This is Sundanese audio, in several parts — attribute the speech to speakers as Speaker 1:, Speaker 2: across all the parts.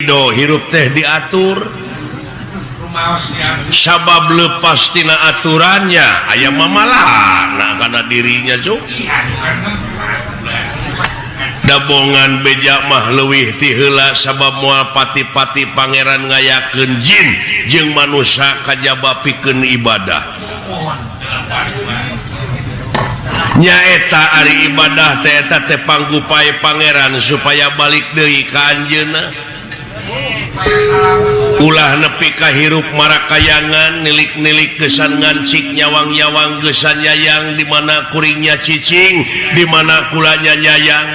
Speaker 1: ridho hirup teh diatur. Sabab lepas tina aturannya aya mamalahna kana dirinya cuk. Dabongan beja mah leuwih ti heula sabab moal pati-pati pangeran ngayakeun jin jeung manusia kajaba pikeun ibadah. Nyaeta ari ibadah teh eta teh panggupae pangeran supaya balik deui ka anjeunna. Ulah nepi ka hirup marakayangan nilik-nilik gesan ngancik nyawang-nyawang gesan nyayang di mana kuringnya cicing di mana kulanya nyayang.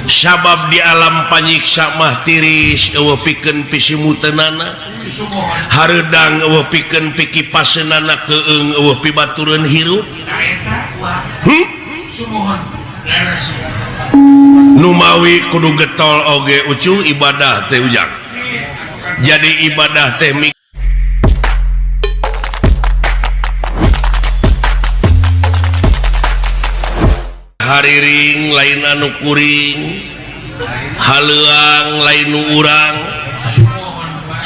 Speaker 1: Sabab di alam panyiksa mah tiris eueuh pikeun pisimuteunana, hareudang eueuh pikeun pikipaseunana, keung eueuh pibatureun hirup. Numawi kudu getol oge ucu ibadah teh ujang. Jadi ibadah teh hariring lain anu kuring, haleuang lain nu urang.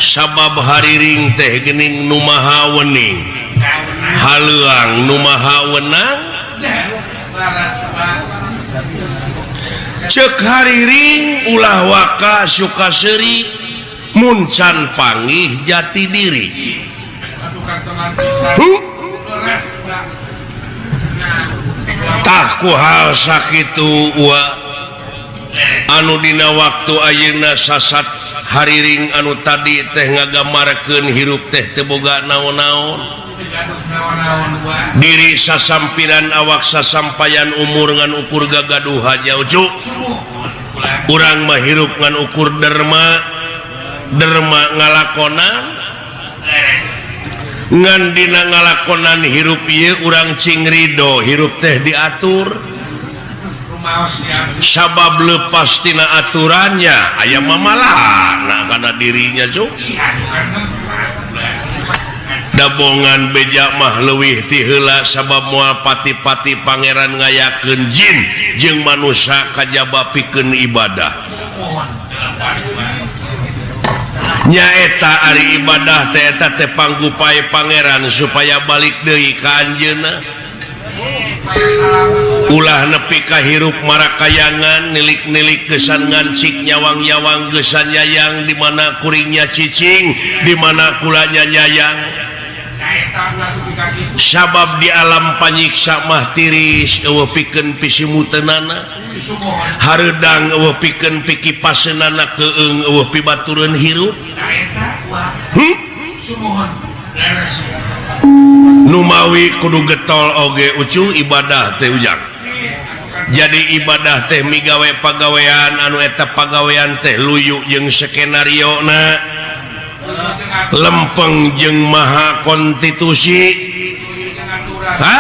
Speaker 1: Sabab hariring teh geuning nu maha wening, haleuang nu maha wenang. Cek hariring ulah waka suka seuri mun can panggih jati diri. Tah ku hal sakitu wa anu dina waktu ayeuna sasat hariring anu tadi teh ngagamarkeun hirup teh teu boga naon-naon. Diri sasampiran awak sasampayan umur ngan ukur gagaduhan nya ucu. Urang mah hirup ngan ukur derma, derma ngalakonan. Ngan dina ngalakonan hirup ieu urang cing ridho hirup teh diatur. Sabab lepas tina aturannya aya mamalahna kana dirinya cuk. Dabongan beja mah leuwih ti heula sabab moal pati-pati pangeran ngayakeun jin jeung manusia kajaba pikeun ibadah. Nyaeta ari ibadah teh eta teh panggupae pangeran supaya balik deui ka anjeunna. Ulah nepi ka hirup marakayangan nilik-nilik gesan ngancik nyawang-nyawang gesan nyayang di mana kuringnya cicing di mana kulanya nyayang. Sabab di alam panyiksa mah tiris eueuh pikeun pisimuteunana, hareudang eueuh pikeun pikipaseunana, keung eueuh pibatureun hirup. Numawi kudu getol oge ucu ibadah teh ujang. Jadi ibadah teh migawe pagawean anu eta pagawean teh luyu jeung skenario na, lempeng jeung maha konstitusi. Ha?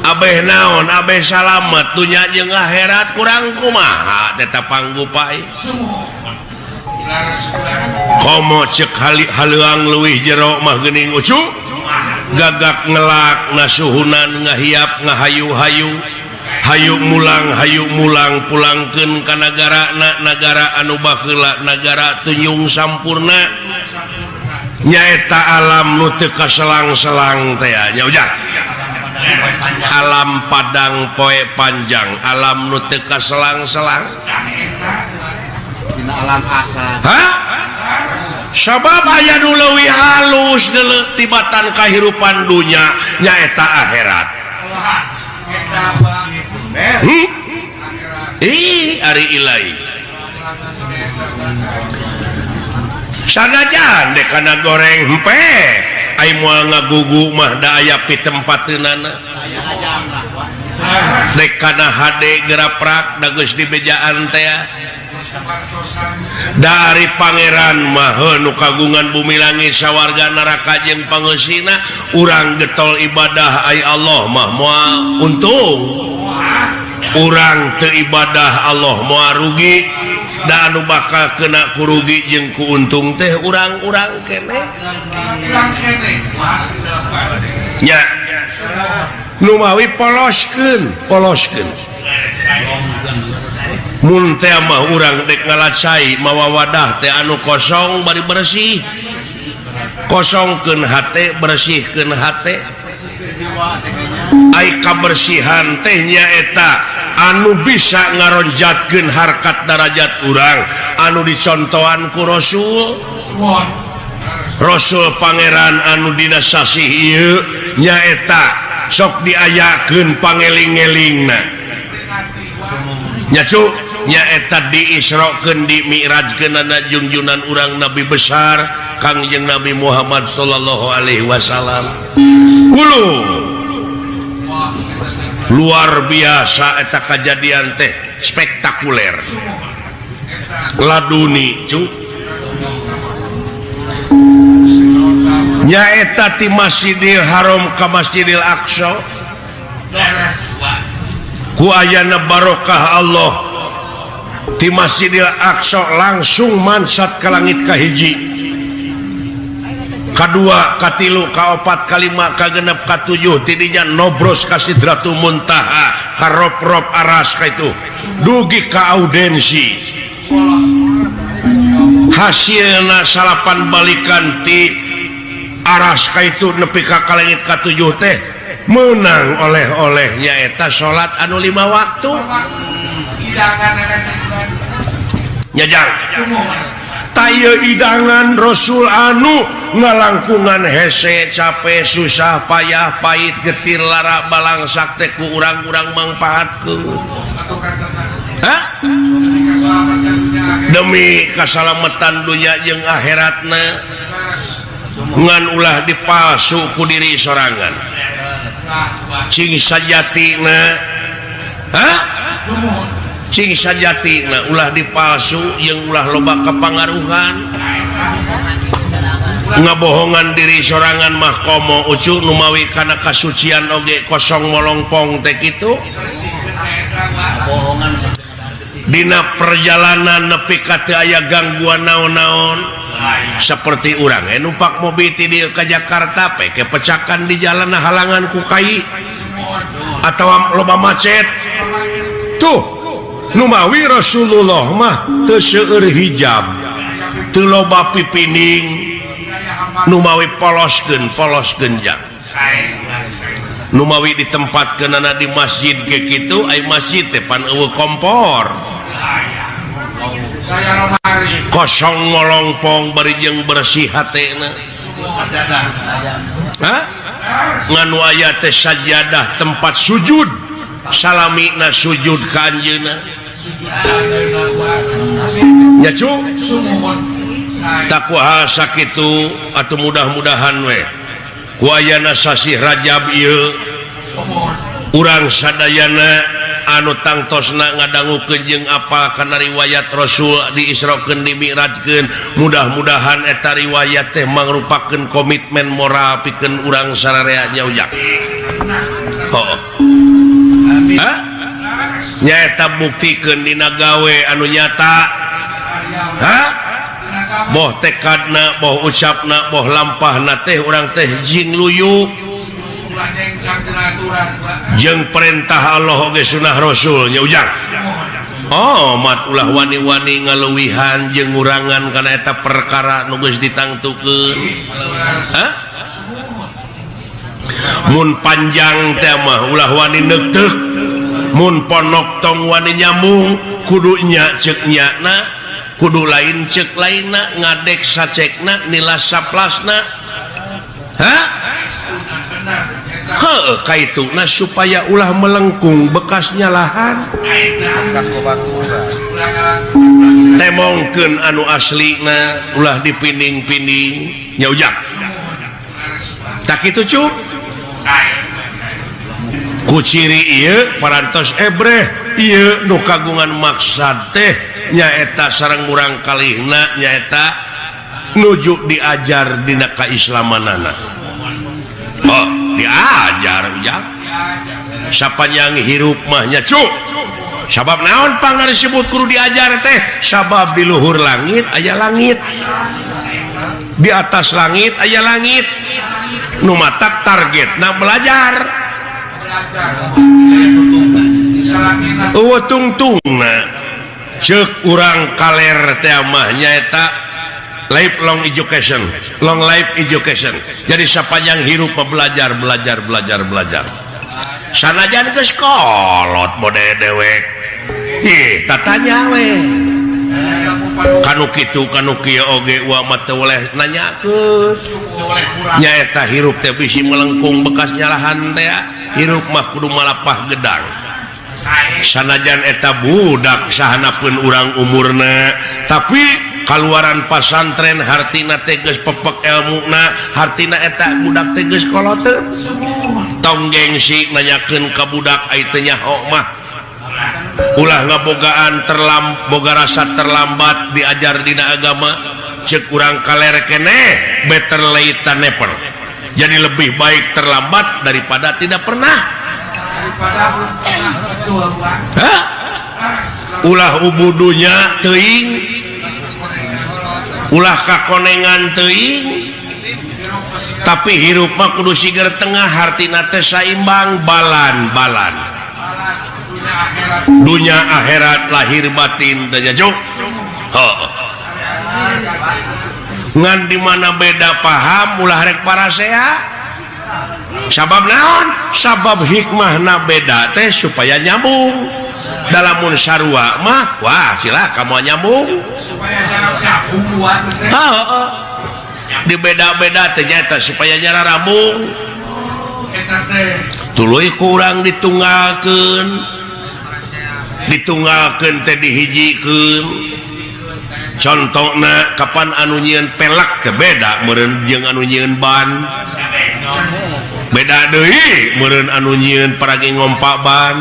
Speaker 1: Abeh naon, abeh salamet dunya jeung akhirat kurang kumaha tetap panggupai. Komo cek haleuang leuwih jero mah geuning ucu. Gagak ngelak nasuhunan ngahiap ngahayu-hayu hayu mulang pulangkeun ka nagarana, nagara anu baheula nagara tunyung sampurna nyaeta alam nu teu kaselang-selang teh nya ujang. Alam padang poe panjang, alam nu teu kaselang-selang
Speaker 2: dina alam asa.
Speaker 1: Ha? Sabab aya nu leuwih halus deuleu tibatan kahirupan dunya nyaeta akhirat. Ih, ari ilai. Sanajan dek kana goreng hempe, ai moal ngagugu mah da aya pitempateunana. Dek kana hade geraprak da geus dibejaan teh. Dari pangeran mah nu kagungan bumi langit sawarga neraka jeung pangeusina urang getol ibadah ai Allah mah moal untung. Urang teu ibadah Allah moal rugi. Da anu bakal kena kurugi jeung kuuntung teh urang-urang keneh. Nya nu mawi poloskeun, poloskeun. Mun teh mah urang dek ngalacai mawa wadah teh anu kosong bari bersih, kosongkeun hate, bersihkeun hate. Ai kabersihan teh nyaeta anu bisa ngaronjatkeun harkat darajat urang, anu dicontohan ku Rasul. Rasul Pangeran anu dina sasih ieu nyaeta sok diayakeun pangeling-elingna nya cu, nyaeta diisrokeun, dimi'rajkeun junjunan urang Nabi besar Kangjeng Nabi Muhammad sallallahu alaihi wasallam. Hulu luar biasa eta kejadian teh, spektakuler laduni cu. Nyaeta ti Masjidil Haram ka Masjidil Aqsa ku ayana barokah Allah, ti Masjidil Aqsa langsung mansat ka langit kahiji, kadua, katilu, kaopat, kalima, kagenep, katujuh, tidinya nobros ka Sidratul Muntaha, ka rop-rop aras ka itu dugi ka audensi. Hasilna salapan balikan ti aras ka itu nepi ka kalengit katujuh teh menang oleh-oleh nyaeta salat anu 5 waktu. Nyajang taya idangan Rasul anu ngalangkungan hese capek susah payah pahit getir lara balangsak teh ku urang-urang mangpaatkeun. Hah? Demi kasalamatan dunya jeung akhiratna, ngan ulah dipalsu ku diri sorangan cing sajatina. Hah? Cing sajatina ulah dipalsu jeung ulah loba kepangaruhan ngabohongan diri sorangan mah komo ucu numawi kana kasucian oge kosong molongpong teh kitu. Dina perjalanan nepi ka teu aya gangguan naon-naon seperti urang numpak mobil ti dieu ka Jakarta peke pecakan di jalan halangan ku kai atau loba macet tuh. Numawi Rasulullah mah teu seueur hijab, teu loba pipining, numawi poloskeun poloskeun jang numawi ditempatkeunana di masjid ke kitu, ai masjid teh pan eueuh kompor kosong molongpong bari jeung bersih hatena. Hah? Ngan aya teh sajadah tempat sujud, salamina sujud ka anjeunna nya cu. Takwa sakitu atuh mudah-mudahan we ku ayana sasih Rajab ieu urang sadayana anu tangtosna ngadangukeun jeung apal kana riwayat Rasul diisrokeun dimi'rajkeun, mudah-mudahan eta riwayat teh mangrupakeun komitmen moral pikeun urang sararea nya ujang. Heuh. Hah? Nyaeta buktikeun dina gawe anu nyata. Hah? Boh tekadna, boh ucapna, boh lampahna teh urang teh jing luyu jeung perintah Allah oge sunah Rasul nya ujang. Oh mat ulah wani-wani ngaluwihan jeung ngurangan kana eta perkara nu geus ditangtukeun. Hah? Mun panjang teh mah ulah wani neuteuk, mun ponok tong wani nyambung, kudu nya ceuk nyana, kudu lain ceuk lainna, ngadek sacekna, nila saplasna. Hah? Heuh kaituna supaya ulah melengkung bekasnya lahan. Temongkeun anu aslina ulah dipinding-pinding nya ujang. Tak kitu cu. Ku ciri ieu parantos ebreh ieu nu kagungan maksad teh nyaeta sareng murang kalihna nyaeta nuju diajar dina kaislamanana. Oh, diajar ujang. Sapanjang hirup mah nya cu. Sabab naon pangna disebut kudu diajar teh? Sabab di luhur langit aya langit. Di atas langit aya langit. Nu matak targetna belajar. Eueuh tungtungna. Cek urang kaler teh mah nyaeta lifelong education, long life education. Jadi sepanjang hirup mah belajar, belajar, belajar, belajar. Sanajan geus kolot mode dewek. Ih, tatanya we. Kanu kitu kanu kieu oge uwa mah teu boleh nanyakeun. Nyaeta hirup teh bisi melengkung bekas nyalahan teh. Hirup mah kudu malapah gedang. Sanajan eta budak sahanapeun urang umurna, tapi kaluaran pasantren hartina teh geus pepek elmuna, hartina eta budak teh geus koloteun. Tong gengsi nanyakeun ka budak ai teu nyaho mah. Ulah ngabogaan boga rasa terlambat diajar dina agama. Cek urang kaler keneh, better late than never. Jadi lebih baik terlambat daripada tidak pernah. Hah? Ulah ubudunya teuing, ulah kakonengan teuing, tapi hirup mah kudu siger tengah, hartina teh saimbang, balan-balan dunia akhirat, lahir batin teh juk. Heuh. Ngan di mana beda paham ulah rek parasea. Sabab naon? Sabab hikmahna beda teh supaya nyambung. Dalamun sarua mah wah cilaka moal nyambung. Heeh. Di beda-beda teh nyata supaya nyararambung. Tuluy kurang ditunggalkeun. Ditunggalkeun teh dihijikeun. Contohna kapan anu nyieun pelek teh beda meureun jeung anu nyieun ban. Beda deui meureun anu nyieun paragi ngompa ban.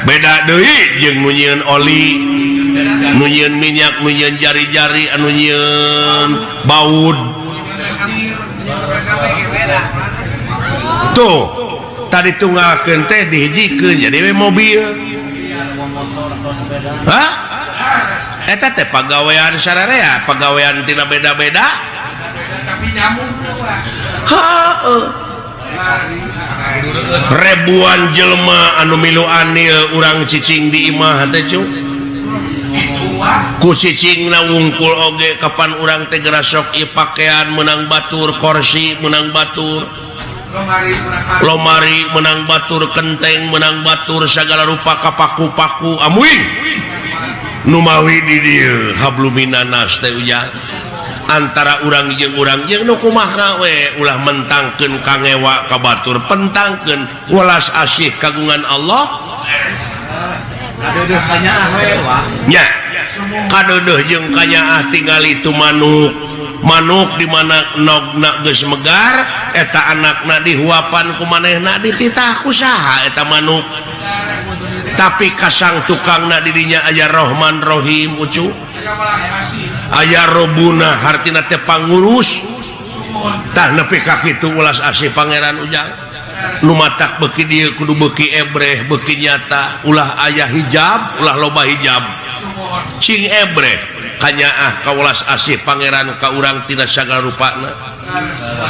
Speaker 1: Beda deui jeung nu nyieun oli, nu nyieun minyak, nu nyieun jari-jari, anu nyieun baut. Tuh, tadi tunggalkeun teh dihijikeun jadi we mobil. Hah? Eta teh pagawean sararea, pagawean tina beda-beda.
Speaker 2: Tapi nyambung teu, Pak.
Speaker 1: Heuh. Ribuan jelema anu milu anil urang cicing di imah teh cu. Ku cicingna wungkul oge kapan urang teh gerasok ieu pakaian menang batur, kursi menang batur, lomari menang batur, kenteng menang batur, segala rupa kapaku-paku amuing. Numawi di dieu habluminanas teh ujang. Antara urang jeung nu kumaha we ulah mentangkeun kangewa ka batur, pentangkeun welas asih kagungan Allah.
Speaker 2: Kadeudeuh kanyaah we wah.
Speaker 1: Nya kadeudeuh jeung kanyaah tingali tu manuk. Manuk di mana nogna geus megar eta anakna dihuapan ku manehna dititah ku saha eta manuk. Tapi kasang tukangna di dinya aya Rohman Rohim ucu. Aya Robuna hartina teh pangurus. Tah nepi ka kitu ulas asih Pangeran Ujang. Nu matak beuki dieu kudu beuki ebreh, beuki nyata, ulah aya hijab, ulah loba hijab. Cing ebreh kanyaah ka welas asih Pangeran ka urang tina sagala rupana.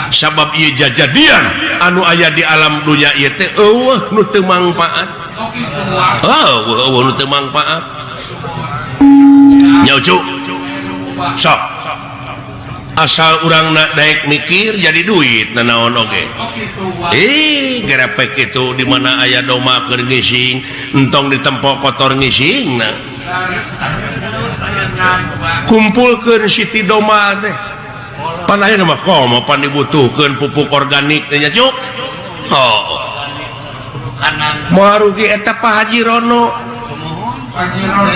Speaker 1: Sabab ieu jajadian anu aya di alam dunya ieu teh eueuh nu teu mangpaat. Oh, eueuh nu teu mangpaat. Nya ucu. Sok. Asal urang nak daek mikir jadi duit nanaon oge. Ih, gerepek itu di mana aya doma keur ngising, entong ditempok kotor ngising na. Kumpulkeun siti doma teh. Pan ayeuna mah komo pan dibutuhkeun pupuk organik teh nya cuk. Oh. Moal rugi eta Pak Haji Rono.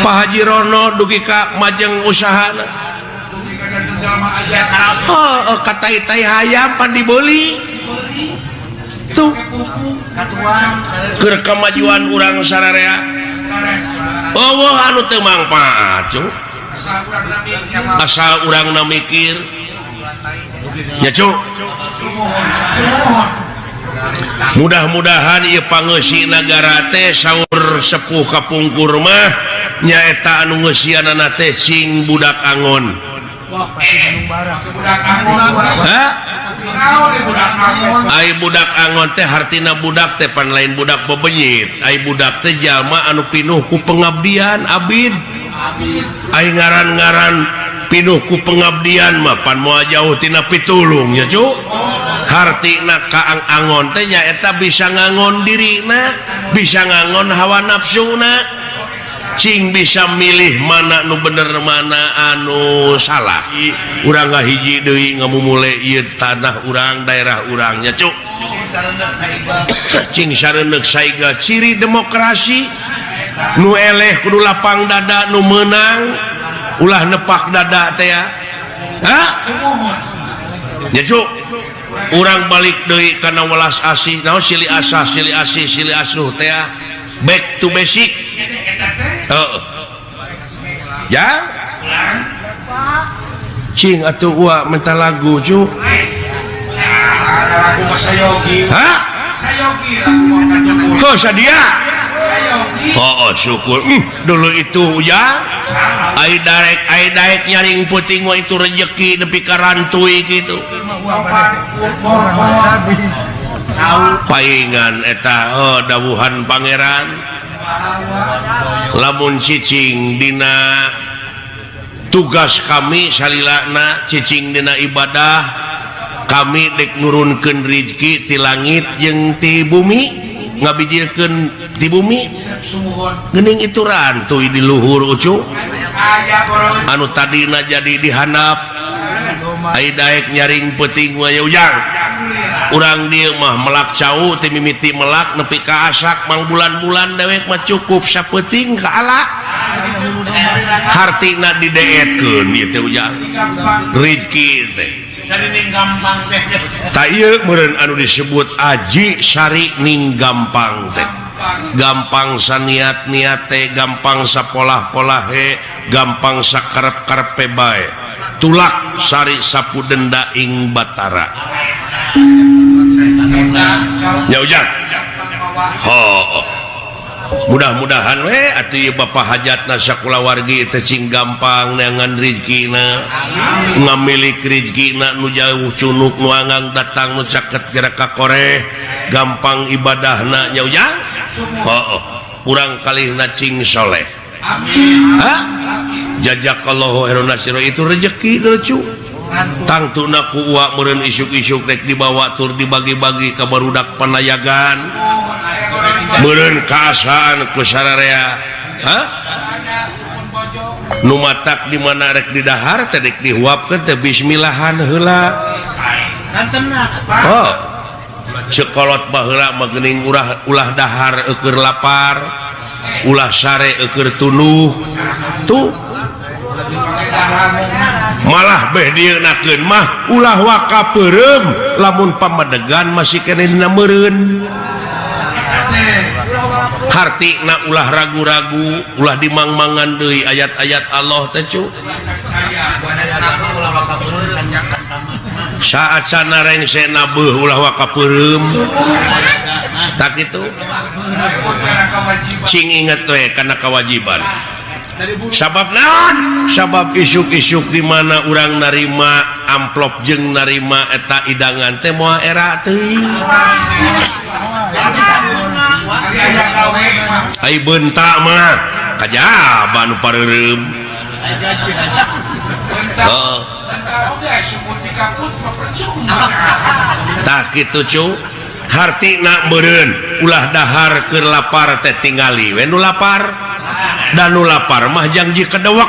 Speaker 1: Pak Haji Rono dugi ka majeng usahana. Oh, katai-tai hayam pan dibeli. Tuh. Keur kamajuan urang sararea. Eueuh anu teu mangpaat, cuk. Asal urangna mikir. Nya cuk. Mudah-mudahan ieu pangeusi nagara teh saur sepuh kapungkur mah nyaeta anu ngeusianana teh sing budak angon. Hah? Ai budak angon teh hartina budak teh pan lain budak bebenyit. Ai budak teh jalma anu pinuh ku pengabdian abid. Ai ngaran-ngaran pinuh ku pengabdian mah pan moal jauh tina pitulung nya cu. Hartina kaang angon teh nyaeta bisa ngangon dirina, bisa ngangon hawa nafsuna, cing bisa milih mana nu bener mana anu salah. Urang ngahiji deui ngamumule ieu tanah urang, daerah urangnya cuk. Cing sareundeuk saiga ciri demokrasi nu eleh kudu lapang dada, nu meunang ulah nepak dada teh ya. Hah? Nya cuk, urang balik deui kana welas asih, naon silih asah, silih asih, silih asuh teh ya. Back to basic. Heeh. Ya? Cing atuh ua minta lagu cu.
Speaker 2: Lagu Mas Sayogi.
Speaker 1: Hah?
Speaker 2: Sayogi lagu Kacung.
Speaker 1: Kok sadia?
Speaker 2: Sayogi.
Speaker 1: Oh, syukur. Dulu itu ya. Ai darek ai daek nyaring peuting mah itu rejeki nepi ka rantui gitu. Paingan eta oh, dawuhan pangeran. Lamun cicing dina tugas kami salilana cicing dina ibadah kami dek nurunkeun rizki ti langit jeung ti bumi, ngabijilkeun ti bumi geuning itu rantuy di luhur ucu anu tadina jadi dihandap. Ai daek nyaring peuting mah ya ujang urang dieu mah melak cau ti mimiti melak nepi ka asak mang bulan-bulan dewek mah cukup sapeuting ka ala hartina dideetkeun ieu teh ujang rizki teh. Ta ieu meureun anu disebut aji sari ning gampang teh, gampang saniat-niat teh, gampang sapolah-polah he, gampang sakarep-karepe bae, tulak sari sapu denda ing batara ya ujang. Ho, mudah-mudahan we atuh ieu Bapak hajatna sakulawargi teh cing gampang neangan rizkina, ngamilik rizkina nu jauh cunuk nu anggang datang nu caket gerak ka koreh, gampang ibadahna nya ujang. Ho, urang kalihna cing soleh.
Speaker 2: Amin.
Speaker 1: Ha? Jazakallahu khairan nasiro itu rezeki lucu. Tangtuna ku uak meureun isuk-isuk rek dibawa tur dibagi-bagi ka barudak panayagan. Meureun kaasaan ku sararea. Hah? Nu matak di mana rek didahar teh rek dihuapkeun teh bismillahan heula. Oh. Cekolot baheula mah geuning ulah dahar eueur lapar, ulah sare eueur tunduh. Tuh malah beh dieunakeun mah ulah waka peureum lamun pamadegan masih keneh dina meureun. Hartina ulah ragu-ragu, ulah dimangmangan deui ayat-ayat Allah teh cu. Saat sana rengse nabeuh ulah waka peureum. Tak kitu. Cing inget we kana kewajiban. Sabab naon? Sabab isuk-isuk di mana urang narima amplop jeung narima eta idangan teh moal era teuing. Ai beunta mah kajaba nu pareureum. Heeh. Tah kitu cu. Hartina meureun ulah dahar keur lapar teh tingali we nu lapar. Dan nu lapar mah jangji kedewek.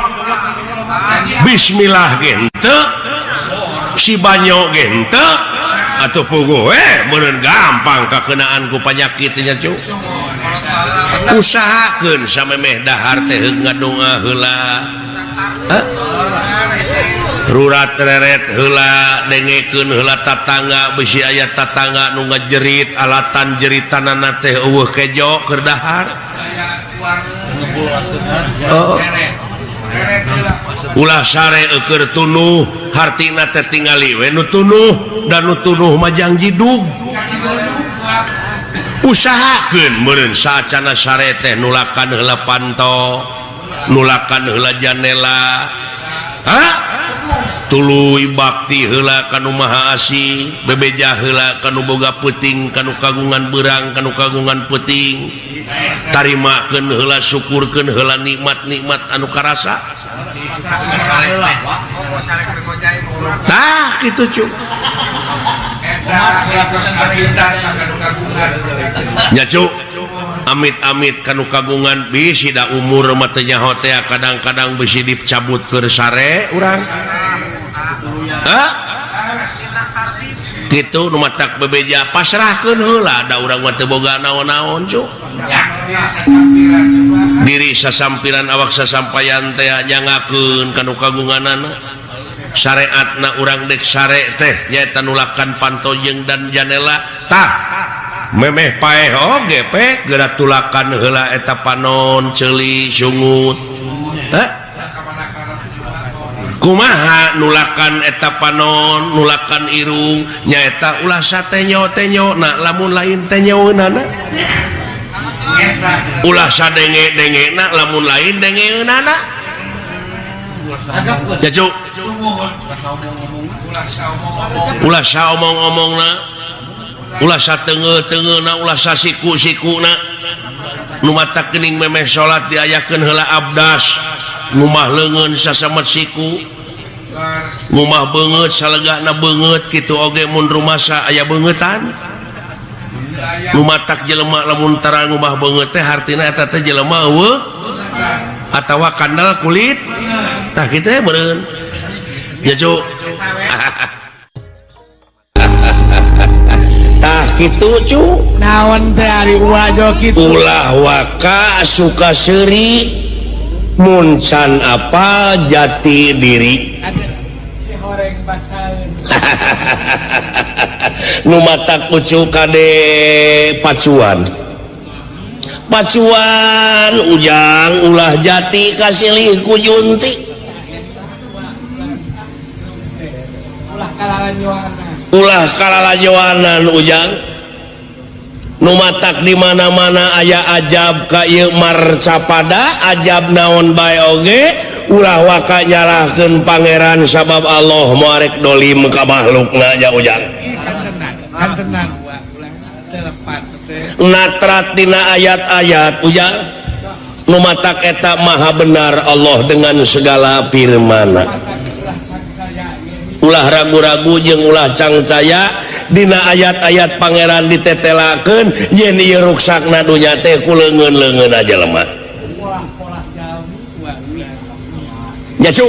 Speaker 1: Bismillah ge henteu, si banyo ge henteu, atuh puguh we meureun gampang kakeunaan ku panyakit nya cu. Usahakeun samemeh dahar teh heug ngadoa heula. Hah? Rurat reret heula, dengekeun heula tatangga, bisi aya tatangga nu ngajerit alatan jeritanana teh eueuh kejo keur dahar. Oh. Ulah sare eueur tunuh, hartina teh tingali we nu tunuh dan nu tunuh mah jang jidug. Usahakeun meureun saacana sare teh nulakan heula panto, nulakan heula janela. Ha? Tuluy bakti heula kanu Maha Asih, bebeja heula kanu boga peuting, kanu kagungan beurang, kanu kagungan peuting. Tarimakeun heula, syukurkeun heula nikmat-nikmat anu karasa. Tah kitu cu. Nya cu. Amit-amit kanu kagungan bisi da umur mah teu nyaho teh kadang-kadang bisi dicabut keur sare urang. Hah? Kitu nu matak bebeja pasrahkeun heula da urang mah teu boga naon-naon cu. Diri sasampiran awak sasampayan teh nyangakeun kanu kagunganana. Syariatna urang dek sare teh nyaeta nulakan pantojeng dan janela tah memeh paeh oge pe geura tulakan heula eta panon ceuli sungut. Hah? Kumaha nulakan eta panon nulakan irung nyaeta ulah satenyo-tenyo na lamun lain tenyoeunana, ulah sadenge-dengena lamun lain dengeunana. Ya cu, ulah saomong-omongna, ulah sateungeut-teungeuna, ulah sasiku-sikuna. Nu matak geuning memeh salat diayakeun heula abdas, ngumah leungeun sasamet siku, ngumah beungeut salegana beungeut kitu oge mun rumasa aya beungeutan. Nu matak jelema lamun tara ngumah beungeut teh hartina eta teh jelema eueuh atawa kandel kulit. Tah kitu meureun. Ya cu. Tah kitu cu.
Speaker 2: Naon teh ari wajo kitu?
Speaker 1: Ulah waka suka seuri mun can apal jati diri.
Speaker 2: Si horeng bacaeun.
Speaker 1: Nu matak ucu kade pacuan. Pacuan ujang ulah jati kasilih ku junti. Ulah kalalajoanan ujang. Nu matak di mana-mana aya ajab ka ieu marcapada, ajab naon bae oge ulah waka nyalahkeun pangeran sabab Allah moal rek dolim ka makhlukna nya ujang. Natrat dina ayat-ayat ujang. Nu matak eta maha benar Allah dengan segala firman. Ulah ragu-ragu jeung ulah cangcaya dina ayat-ayat pangeran ditetelakeun yen ieu ruksakna dunya teh ku leungeun-leungeun aja lemah. Nya cu.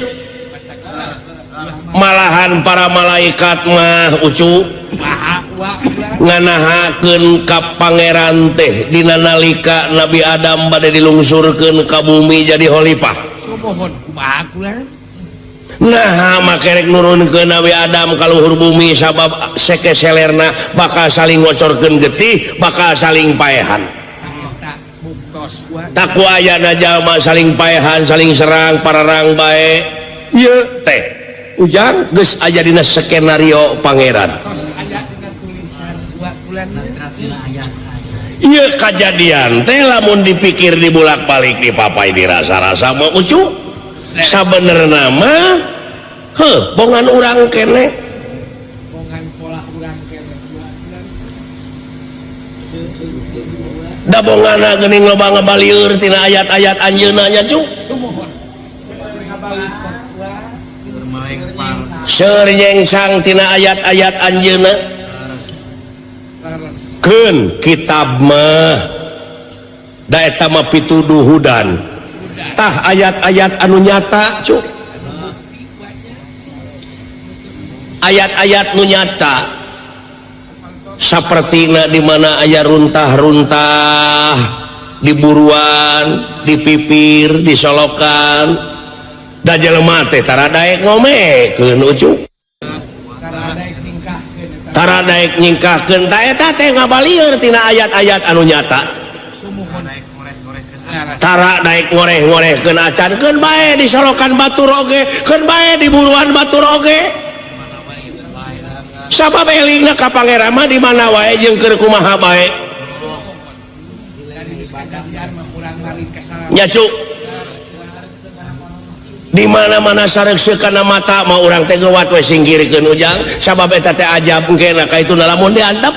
Speaker 1: Malahan para malaikat mah ucu nganahakeun ka pangeran teh dina nalika Nabi Adam bade dilungsurkeun ka bumi jadi khalifah.
Speaker 2: Sumuhun kumaha kula?
Speaker 1: Nah makerek nurunkeun Nabi Adam ka luhur bumi sabab seke selerna bakal saling ngocorkeun getih, bakal saling paehan. Taku ayana jalma saling paehan, saling serang, pararang bae. Ieu teh ujang geus aya dina skenario pangeran. Ieu kajadian teh lamun dipikir dibulak-balik dipapai dirasa-rasa mah ucu. Sabenerna mah heuh bongan urang kene,
Speaker 2: bongan pola urang kene,
Speaker 1: da bongana geuning loba ngabalieur tina ayat-ayat anjeunna nya cu. Seur nyengsang tina ayat-ayat anjeunna. Keun kitab mah da eta mah pituduhudan. Tah ayat-ayat anu nyata cu, ayat-ayat nu nyata sapertina di mana aya runtah-runtah di buruan, di pipir, di solokan, da jelema teh tara daek ngomekeun ucu, tara daek nyingkahkeun. Ta eta teh ngabalieur tina ayat-ayat anu nyata. Tara daek ngoreh-ngorehkeun acan, keun bae disolokan batur oge, keun bae di buruan batur oge. Sabab elingna ka pangeran mah di mana wae jeung keur kumaha bae. Nya cu. Di mana-mana sareukseuk kana mata mah urang teh geuwat we singkirkeun ujang sabab eta teh ajab engkena ka itu lamun diantep.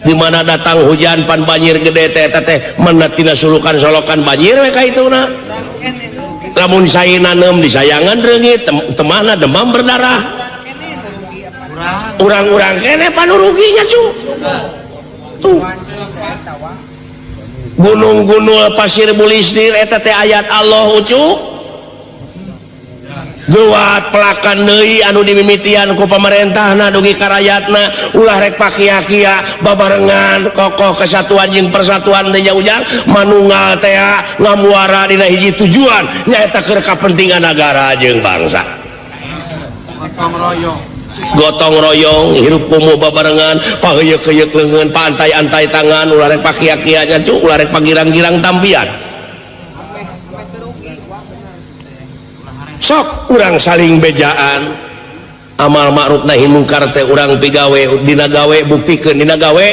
Speaker 1: Di mana datang hujan pan banjir gede teh eta teh menet tina sulukan solokan banjir we ka ituna. Lamun cai nanem disayangan reungit temahna demam berdarah. Urang-urang kene panuruginya cu. Tuh. Gunung-gunung pasir bulisdir eta teh ayat Allah ucu. Geuwat pelakan deui anu dimimitian ku pamarentahna dugi ka rayatna ulah rek pakia-kia babarengan kokoh kesatuan jeung persatuan teh ujang manunggal teh ngamuara dina hiji tujuan nyaeta keur kapentingan nagara jeung bangsa.
Speaker 3: Gotong royong.
Speaker 1: Gotong royong hirup kumuh babarengan paheuyeuk-heuyeuk leungeun paantai-antai tangan ulah rek pakia-kia nya cu ulah rek pagirang-girang tampian. Sok urang saling bejaan amal ma'ruf nahi mungkar teh urang pigawe dina gawe buktikeun dina gawe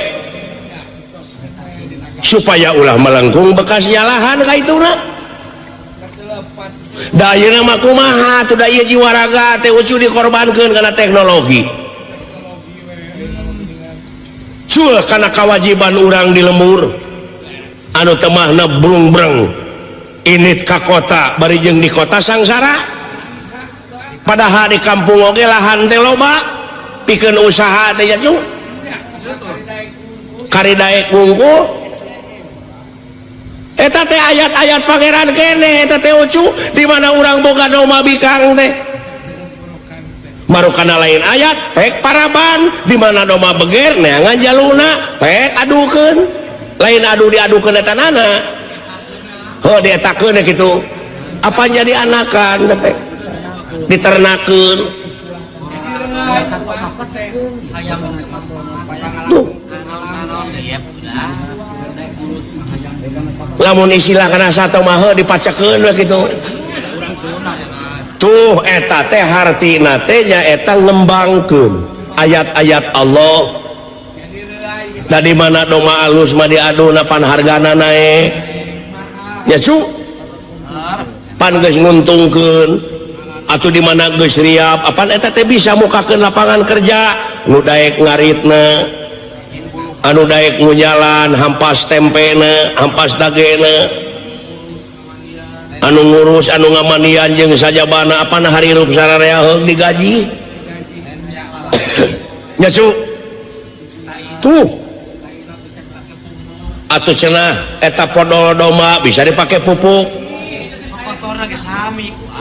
Speaker 1: supaya ulah melengkung bekas nyalahan ka ituna. Da ayeuna mah kumaha atuh da ieu jiwa raga teh ucu dikorbankeun kana teknologi. Cul kana kawajiban urang di lembur anu temahna brung-breng init ka kota bari jeung di kota sangsara. Padahal di kampung oge lahan teh loba pikeun usaha teh nya cu. Kari daek wungkul. Eta teh ayat-ayat pangeran kene eta teh ucu di mana urang boga doma bikang teh. Marukana lain ayat pek paraban di mana doma beger neangan jaluna pek adukeun. Lain adu diadukeun eta nana. Heuh dietakeun kitu. Apa jadi anakan teh? Diternakeun. Tuh. Lamun istilah kana sato mah heuh dipacekeun we kitu. Tuh eta teh hartina teh nya eta ngembangkeun ayat-ayat Allah. Da di mana doma alus mah diaduna pan hargana naek. Nya cu. Pan geus nguntungkeun. Atuh di mana geus riap apan eta teh bisa mukakeun lapangan kerja nu daek ngaritna anu daek ngunyalan hampas tempena hampas dagena anu ngurus anu ngamanian jeung sajabana apan harirup sararea heug digaji nya cu tuh atuh cenah eta podol domba bisa dipake pupuk.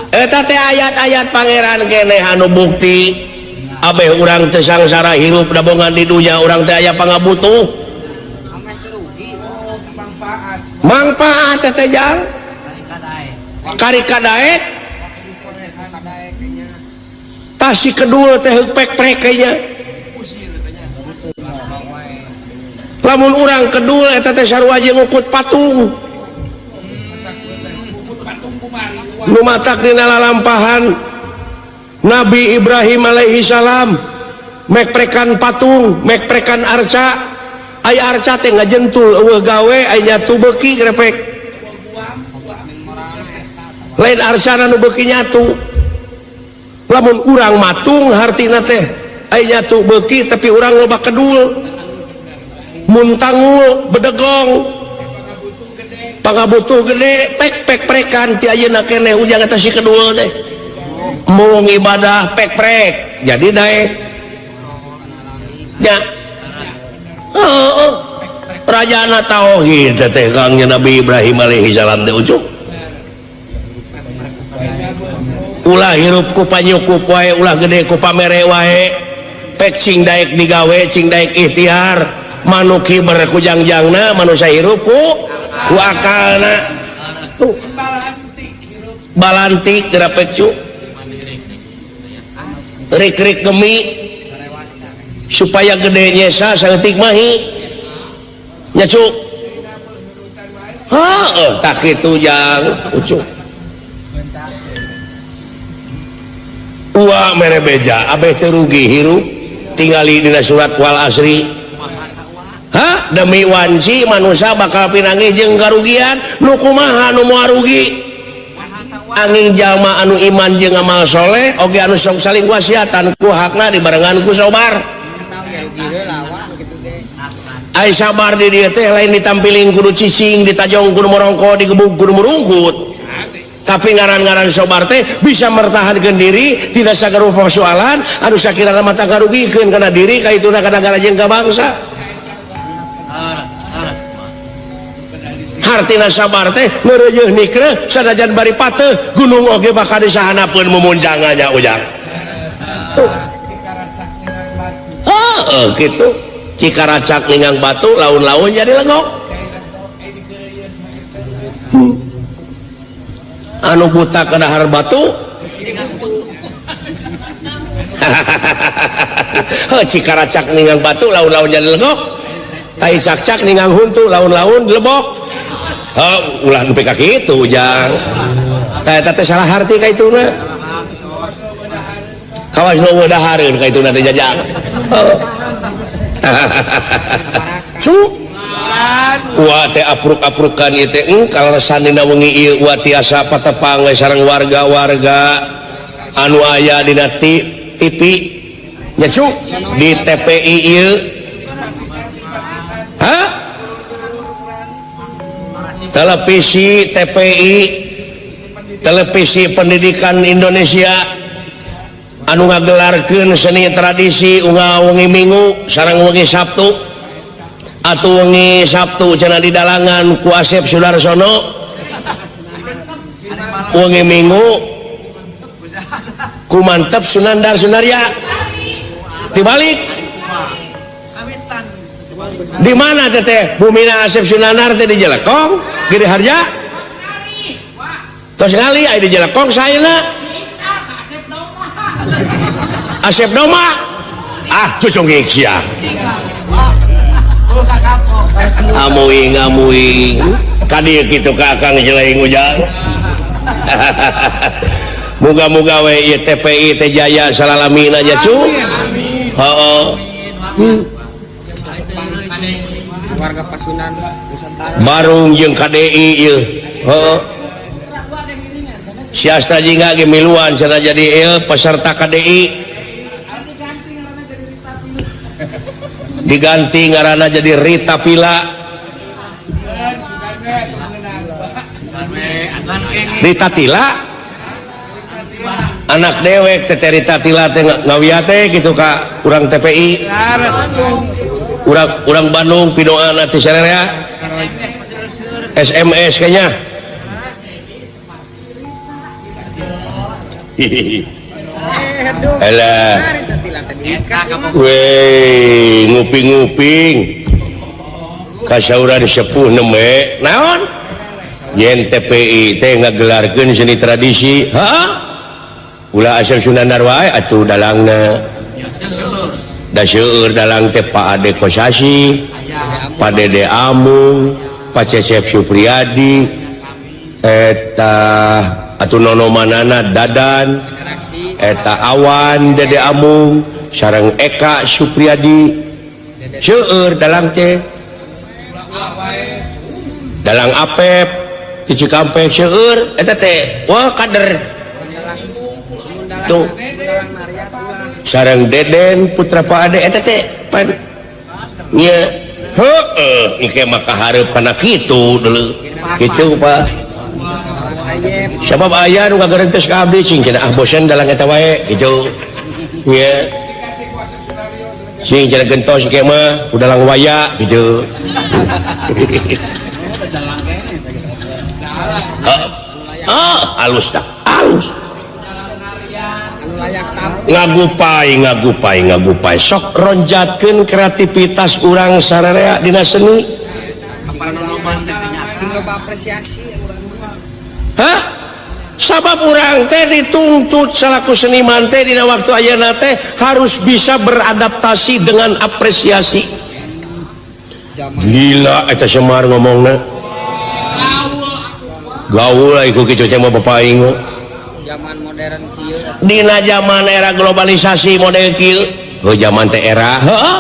Speaker 1: Eta teh ayat-ayat pangeran keneh anu bukti abeh urang teu sangsara hirup dabongan di dunya urang teh aya pangabutuh mangpaat teh teh jang kari kadaek tah si kedul teh heuk pek-prek nya lamun urang kedul eta teh sarua jeung ngukut patung nu matak dina lalampahan Nabi Ibrahim alaihi salam mekprekan patung mekprekan arca aya arca teh ngajentul eueuh gawe aya nyatu beuki grepek lain arcana nu beuki nyatu lamun urang matung hartina teh aya nyatu beuki tapi urang loba kedul muntangul bedegong pangabutuh gede pek-pek prekan ti ayeuna keneh ujang eta si kedul teh mung ibadah pek-prek jadi daek nya heuh rajana tauhid teh Kang Nabi Ibrahim alaihi salam teh ucuk ulah hirup ku panyukup wae ulah gede ku pamere wae pek cing daek digawe cing daek ikhtiar manuk hiber ku jangjangna manusia hirup ku akalna tuh balantik gerapek cu rik-rik gemi supaya gede nyesa saeutik mahi nya cu heuh tak kitu jang ucu ua mere beja abeh teu rugi hirup tingali dina surat wal asri. Hah? Demi wanci manusia bakal pinangi jeung karugian nu kumaha nu moal rugi Anging jalma anu iman jeung amal soleh oge anu sok saling wasiatan ku hakna dibarengan ku sabar. Ai sabar di dieu teh lain ditampiling kudu cicing, ditajong kudu morongko, digebug kudu murungkut. Tapi ngaran-ngaran sobar teh bisa mertahankan diri tidak sagarupa persoalan anu sakirana mata ngarugikeun kana diri ka ituna kana negara jeung ka bangsa. Hartina sabar teh ngeureuyeuh nikreuh sanajan bari pateuh gunung oge bakal disahanapeun mumuncangannya ujang. Tuh. Heuh kitu. Cikaracak ninggang batu laun-laun jadi legok. Anu buta kedahar batu. Heuh cikaracak ninggang batu laun-laun jadi legok. Tai cak-cak ninggang huntu laun-laun lebok. Heuh ulah nepi ka kitu ujang. Tah eta teh salah harti ka ituna. Kawas nu dahareun ka ituna teh jajang. Heuh. Cu Wah teh apruk-aprukan ieu teh kaleresan dina wengi ieu wa tiasa patepang we sareng warga-warga anu aya dina TV nya cu di TPI ieu. Hah? Televisi TPI, Televisi Pendidikan Indonesia anu ngagelarkeun seni tradisi unggal wengi Minggu sareng wengi Sabtu atuh wengi Sabtu cenah di dalangan ku Asep Sudarsono, wengi Minggu ku Mantep Sunandar Sunarya. Dibalik di mana teteh bumina Asep Sunandar teh di Jelekong Giri Harja tos ngali aya di Jelekong saena Asep Doma ah cucung sia amuing amuing kadieu kitu ka Akang Jeleng ujang. Muga-muga we ieu TPI teh jaya salalamina nya cu. Heeh.
Speaker 2: Warga Pasundan Nusantara
Speaker 1: Barung jeung KDI ieu. Heeh. Siasta jingga ge miluan cenah jadi ieu peserta KDI. Diganti ngaranna jadi Rita Pila. Rita Tila anak dewek teh Rita Tila teh ngawia teh kitu ka urang TPI. Urang Bandung pidoana teh sararea SMS kayaknya. Alah. Weh, nguping-nguping. Kasauran sepuh neme. Naon? Yen TPI teh ngagelarkeun seni tradisi. Heeh. Ulah Asep Sunandar wae atuh dalangna. Da seueur dalang teh Pak Ade Kosasi, Pak Dede Amung, Pak Cecep Supriyadi, eta atuh nono manana Dadan, eta Awan Dede Amung, sareng Eka Supriyadi. Seueur dalang teh. Dalang Apep di Cikampek seueur eta teh. Wah kader. Tuh. Sareng Deden putra Pak Ade eta teh pan nya heueuh engke mah kahareup kana kitu deuleu. Kitu Pak. Sabab aya nu ngagerentes ka abdi cing cenah ah bosen dalang eta wae kitu. Nya. Cing cenah gentos engke mah udalang waya kitu. Heeh, alus dah, alus. Ngagupai, ngagupai, ngagupai. Sok ronjatkeun kreativitas urang sararea dina seni. Hah? Sabab urang teh dituntut salaku seniman teh dina waktu ayeuna teh harus bisa beradaptasi dengan apresiasi. Gila eta Semar ngomongna. Gaul lah iku kitu teh mah bapak aing.
Speaker 2: Zaman modern kieu.
Speaker 1: Dina zaman era globalisasi model kieu. Heuh zaman teh era heuh.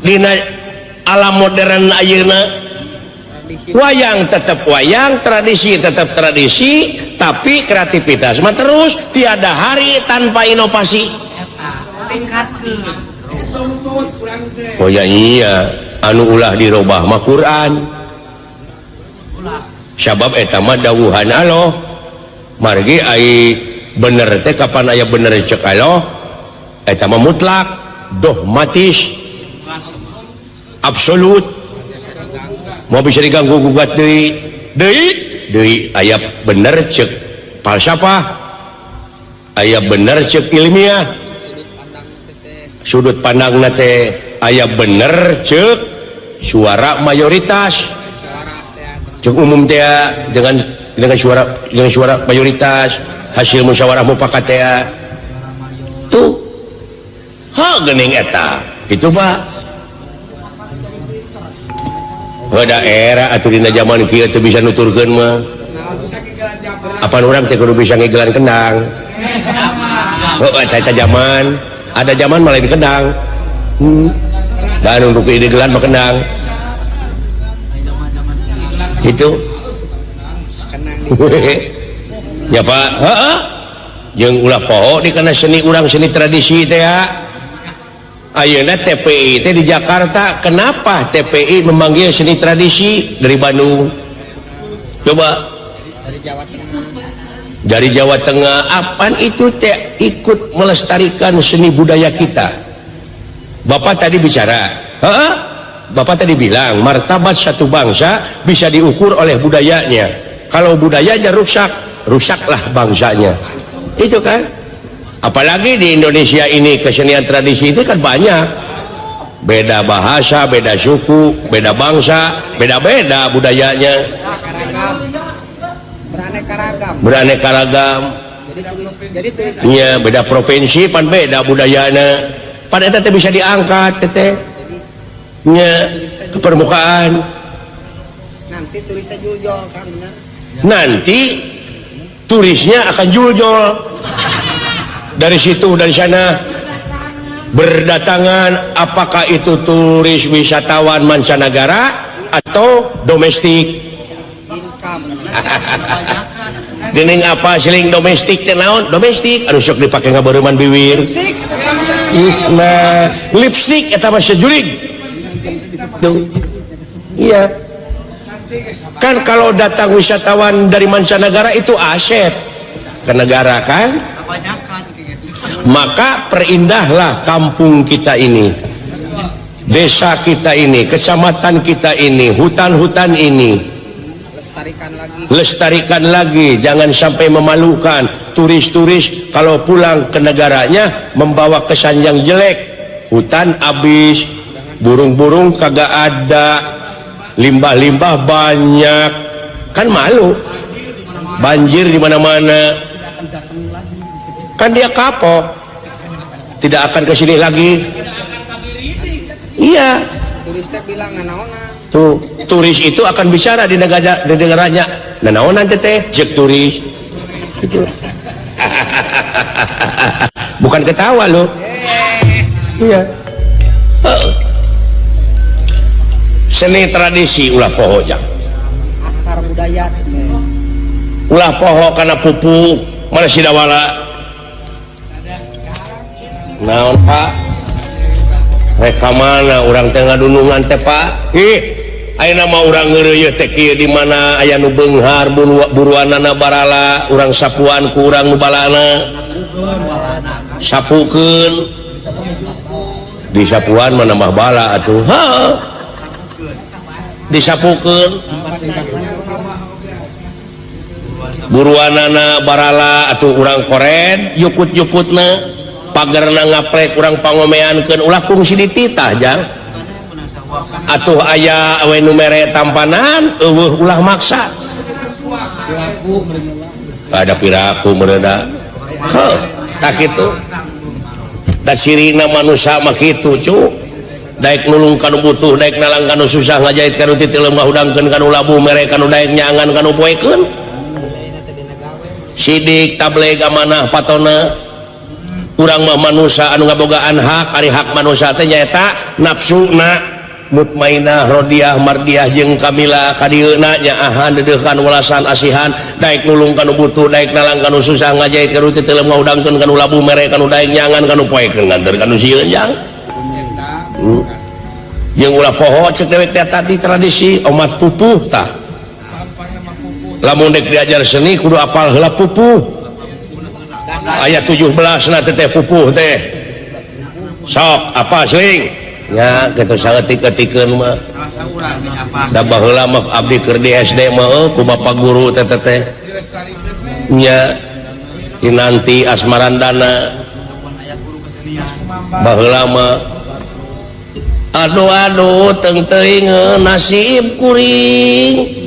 Speaker 1: Dina alam modern ayeuna.
Speaker 2: Tradisi.
Speaker 1: Wayang tetap wayang, tradisi tetap tradisi, tapi kreativitas mah terus, tiada hari tanpa inovasi.
Speaker 3: Tingkatkeun.
Speaker 1: Oh ya, iya, anu ulah dirobah mah Quran, sabab eta mah dawuhan Allah. Margi ai bener teh kapan aya bener cek Allah, eta mah mutlak, dogmatis, absolut, moal bisa diganggu gugat deui deui deui. Aya bener cek falsafah, aya bener cek ilmiah,
Speaker 2: sudut pandang teh.
Speaker 1: Sudut pandang teh aya bener cek suara mayoritas.
Speaker 2: Suara teh.
Speaker 1: Cek umum teh dengan suara mayoritas, hasil musyawarah mufakat teh tuh. Ha, geuning eta itu, Pak. Udah era atuh dina zaman kieu teu bisa nuturkeun mah. Apa urang teh kudu bisa ngigelan kendang? Oh, eta eta zaman, ada zaman malah di kendang. Dan untuk ide gelan mah kendang. Itu.
Speaker 2: Kenang.
Speaker 1: Ya, Pak, heeh. Jeung ulah poho di kana seni urang, seni tradisi teh ya. Ayeuna TPI teh di Jakarta, kenapa TPI memanggil seni tradisi dari Bandung? Coba.
Speaker 2: Dari Jawa Tengah.
Speaker 1: Dari Jawa Tengah, apaan itu teh ikut melestarikan seni budaya kita. Bapak tadi bicara, heeh? Bapak tadi bilang martabat satu bangsa bisa diukur oleh budayanya. Kalau budayanya rusak, rusaklah bangsanya. Itu kan? Apalagi di Indonesia ini kesenian tradisi itu kan banyak. Beda bahasa, beda suku, beda bangsa, beda-beda budayanya.
Speaker 2: Beraneka ragam, beraneka ragam.
Speaker 1: Beraneka ragam.
Speaker 2: Jadi turis.
Speaker 1: Iya, beda provinsi pan beda budayanya. Pan eta teh bisa diangkat teh. Nya ke permukaan.
Speaker 2: Nanti turisnya juljol kan, benar.
Speaker 1: Nanti turisnya akan juljol dari situ, dari sana berdatangan, apakah itu turis wisatawan mancanegara atau domestik.
Speaker 2: Income.
Speaker 1: Gening apa seling domestik teh naon? Domestik anu sok dipake ngabareuman bibir.
Speaker 2: Lipstick eta mah.
Speaker 1: Nah, lipstick eta mah sejurig tuh. Iya kan, kalau datang wisatawan dari mancanegara itu aset ke negara kan.
Speaker 3: Kebanyakan kayak gitu.
Speaker 1: Maka perindahlah kampung kita ini, desa kita ini, kecamatan kita ini, hutan-hutan ini.
Speaker 2: Lestarikan lagi.
Speaker 1: Lestarikan lagi, jangan sampai memalukan turis-turis kalau pulang ke negaranya membawa kesan yang jelek. Hutan habis, burung-burung kagak ada, limbah-limbah banyak, kan malu. Banjir di mana-mana, kan dia kapok, tidak akan ke sini lagi. Iya.
Speaker 2: Turis teh bilang nanaonan.
Speaker 1: Tuh, turis itu akan bicara di negara, di negaranya, nanaonan teh cek turis itu. Bukan ketawa loh. Iya. Heeh. Seni tradisi ulah poho jang.
Speaker 2: Akar budaya teh.
Speaker 1: Ulah poho karena pupuh mana sidawala naon, Pak? Reka mana urang teh ngadunungan teh, Pak? Ih, ayeuna mah urang ngeureuyeuh teh kieu, di mana aya nu beunghar buruanana barala, urang sapuan ku urang nu balana, sapukeun. Di sapuan mah nambah bala atuh. Heuh, disapukeun buruanana barala atuh, urang kored yukut-yukutna, pagerna ngaplek urang pangomeankeun. Ulah kungsi dititah jang atuh. Aya we nu mere tampanan, euweuh ulah maksa. Ada piraku meureuda. Heuh, tak kitu da cirina manusia mah kitu cu. Daek nulung kanu butuh, daek nalang kanu susah, ngajait kanu titileum, ngahudangkeun kanu labuh, mere kanu daek, nyangan kanu poekeun, sidik tableg amanah patona. Urang mah manusia anu ngabogaan hak. Ari hak manusia teh nyaeta nafsuna. Mutmainah Rodiah Mardiah jeung Kamila kadieuna nyaahan deudeuhan welasan asihan daek nulung kanu butuh daek nalang kanu susah ngajait ka nu teu teuleum ngahudangkeun kanu labuh mere kanu daek nyangan kanu poekeun nganter kanu sieun jang. Jeung ulah poho cek dewek teh tadi tradisi omat pupuh tah. Lamun dek diajar seni kudu apal heula pupuh. Aya 17 na teh pupuh teh. Sok apa sling? Ya gitu saeutik-eutikeun mah. Da baheula mah abdi keur di SD mah ku bapak guru teh teh. Nya Kinanti Asmarandana. Baheula mah aduh aduh teung teuing nasib kuring.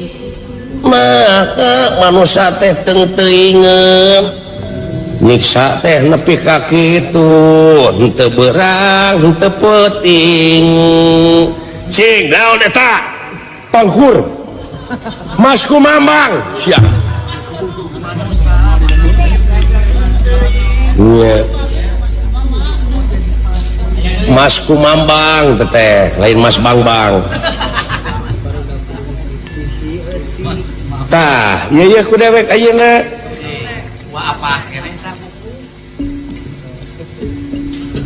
Speaker 1: Maka manusia teh teung teuingeun. Nyiksa teh nepi ka kitu henteu beurang henteu peuting. Cing naon eta? Pangkur. Mas Kumambang siap. Nya. Mas Kumambang teh lain Mas Bangbang. Tah, ieu ye ku dewek ayeuna.